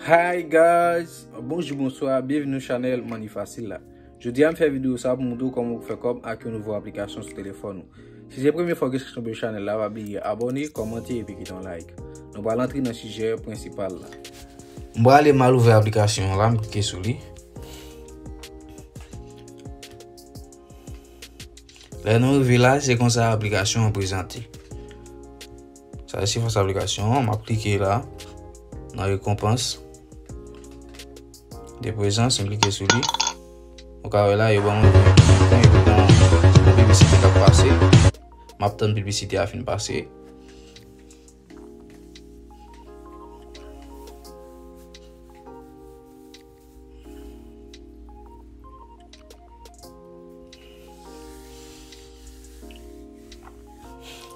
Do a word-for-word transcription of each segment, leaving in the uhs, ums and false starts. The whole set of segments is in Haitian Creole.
Hi guys, bonjou, bonswa, byenvini nan chanèl Money Facile la. Jodi a m fè videyo sa pou montre w kòman w fè kòb ak yon nouvo aplikasyon sou telefòn ou. Si se premye fwa w gen chans tonbe chanèl la, pa bliye abòne, kòmante epi kite yon like. Nou pral antre nan sijè prensipal la. M prale m al ouvè aplikasyon an la, m klike sou li. Lè nou rive la, se konsa aplikasyon an prezante. Sa se sifas aplikasyon an, m ap klike la nan rekonpans de prezans, m klike sou li. Ou ka wè la, yo ban mwen pwen, epi nan piblisite k ap pase. M ap tann piblisite a fin pase.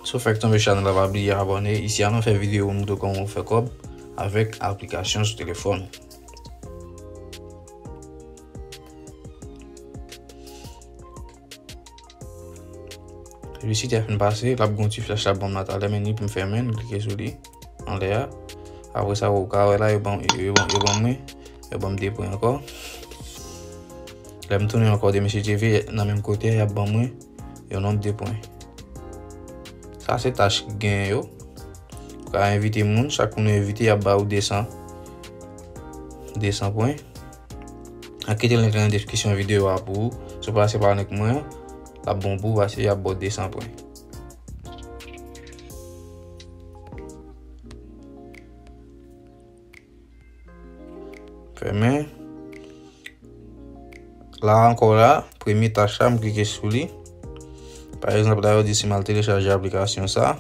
Si w fèk tonbe chanèl la, pa bliye abòne. Isi a nou fè videyo pou montre w kòman w fè kòb avèk aplikasyon sou telefòn. Piblisite a fin pase, l ap gen yon ti flèch l ap ban m la talè, men ni pou m fèmen, m klike sou li anlè a. Apre sa, ou ka wè la, yo ban, yo, yo ban, yo ban mwen, yo ban m de pwen ankò. Lè m tounen ankò de mesye T V nan menm kote a, y ap ban mwen yon nonb de pwen. Sa se tach ki genyen yo. Ou ka envite moun, chak moun ou envite, y ap ba ou de san, de san pwen. An kite link lan nan deskripsyon videyo a pou ou. Si w pase pa link mwen, l ap bon pou ou, paske y ap ba w de san pwen. Fèmen. La ankò la, premye tach la, m klike sou li. Pa egzanp, la yo di si m al telechaje aplikasyon sa.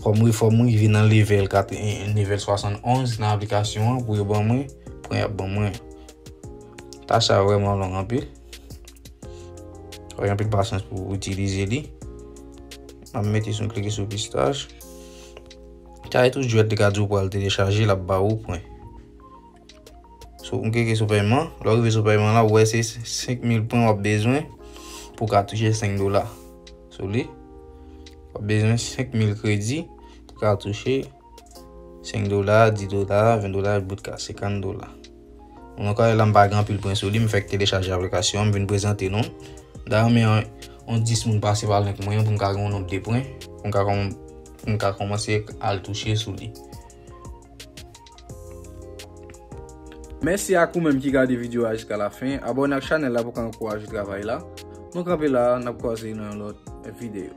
Fò m ri-, fò m rive nan level kat, eh, level swasann onz nan aplikasyon an pou yo ban mwen pwen y ap ban mwen. Tach sa vrèman long anpil. Fò gen anpil pasyans pou w itilize li. M ap mete sou, klike sou pistach. Sa e tou jwèt li ka di w pou al telechaje, l ap ba ou pwen. Sou, m klike sou pèman. Lè w rive sou pèman la, ou wè se senk mil pwen w ap bezwen pou w ka touche senk dola sou li. W ap bezwen senk mil kredi pou w ka touche senk dola, dis dola, ven dola, bout ka senkant dola. Moun ankò la, m pa gen anpil pwen sou li, m fèk telechaje aplikasyon an, m vin prezante nou. M ta renmen yon, yon dis moun pase pa link mwen an pou m ka gen yon nonb de pwen, pou m ka kòm-, pou m ka kòmanse al touche sou li. Mèsi ak ou menm ki gade videyo a jiska la fen. Abòne ak chanèl la pou w ka ankouraje travay la. Nou kanpe la, n ap kwaze nan yon lòt videyo.